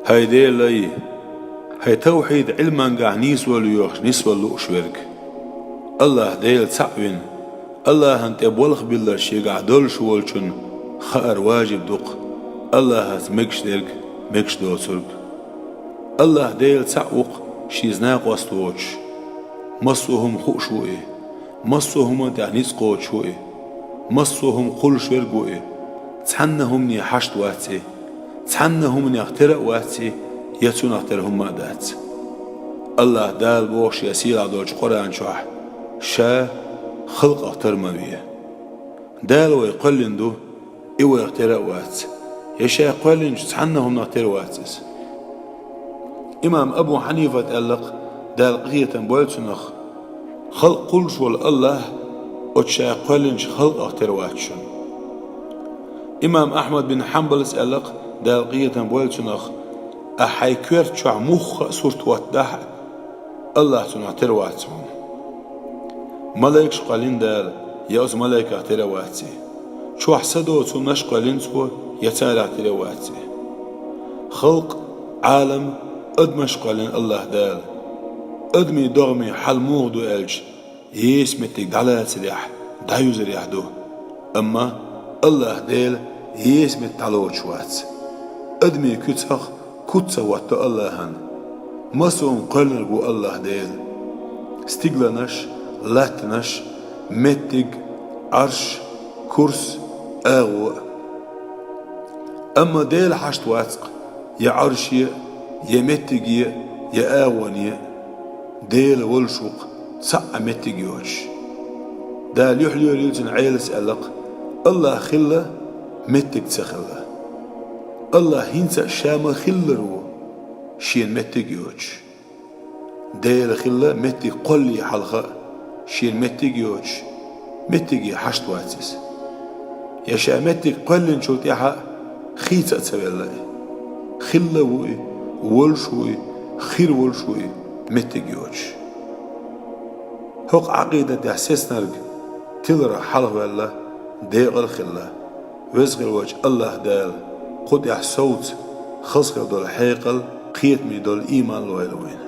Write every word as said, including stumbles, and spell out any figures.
ХӀай Делай, хӀай тавхьид Ӏилмангахь нийсвала йоьхуш нисвала лууш верг. АллахӀ Дела цхьаъ вина, АллахӀан тӀе болх биллар шегахь долуш волчун хаар важиб ду-кх АллахӀаца мегаш дерг, мегаш доцург. АллахӀ Дела цхьаъ ву-кх, шеца накъост воцуш. Массо а хӀума хууш ву И. Массо а хӀуманна тӀехь ницкъ кхочуш ву И. Массо а хӀума кхуллуш верг ву И. Цхьанна а хӀумане хьашт вац И. Цхьанна а хӀуманех тера а вац И, я Цунах тера хӀумма а дац. АллахӀ Дала боху Шен сийлахь долчу Къуръан чохь: «Ша халкъах тера ма ве». Дала вай кхоьллина ду, И вайх тера а вац, я Ша кхоьллинчу цхьанна а хӀуманах тера вац Иза. Имам Абу Хьанифат аьлла-кх, Дала къинхетам бойла цунах: «Халкъ кхуллуш волу АллахӀ оцу Ша кхоьллинчу халкъах тера вац шуна». Имам Ахьмад бин Хьанбалас аьлла-кх, Дала къинхетам бойла цунах: «Ахь хьайн коьрта чохь муьлхха а сурт хӀоттадахь а, АллахӀ цунах тера вац хьуна». Малайкаш кхоьллина Дала, я оцу малайках тера а вац И. Чохь са доцу хӀуманаш кхоьллина Цо, я царах тера а вац И. Халкъ, Ӏалам, адамаш кхоьллина АллахӀ Дала. Адамийн догӀмийн хьал муха ду аьлча, еса меттиг дӀалацарехь, дӀаюзарехь ду. Амма АллахӀ Дела еса меттиг дӀалоцуш вац. Адамийн куьцах куц ца хӀотто АллахӀан. Массо а хӀума кхоьллинарг ву АллахӀ Дела: стигланаш, латтанаш, меттиг, Ӏарш, курс, агӀо а. Амма Дела хьашт вац-кх я Ӏарше а, я меттиге а, я агӀоне а. Дела волуш ву-кх, цхьа а меттиг йоцуш. Дала юьхь лоьрийла Цуьнан Ӏелас аьлла-кх: «АллахӀ хилла, меттиг ца хилла». АллахӀ хӀинца а Ша ма-хиллара ву, Шена меттиг а йоцуш. Дела хилла меттиг кхоллале хьалха а, Шена меттиг а йоцуш, меттиге хьашт вац Иза. Я Ша меттиг кхоьллинчул тӀаьхьа а хийца а ца велла И. Хилла а ву И, волуш а ву И, хир волуш а ву И, меттиг а йоцуш. ХӀокху Ӏакъидатехь сецнарг тиларх хьалхаваьлла, декъала а хилла, Веза хилла волчу АллахӀ Дала кху тӀехь совца хаза хир долу хьекъал, кхетаме долу ийман лойла вайна.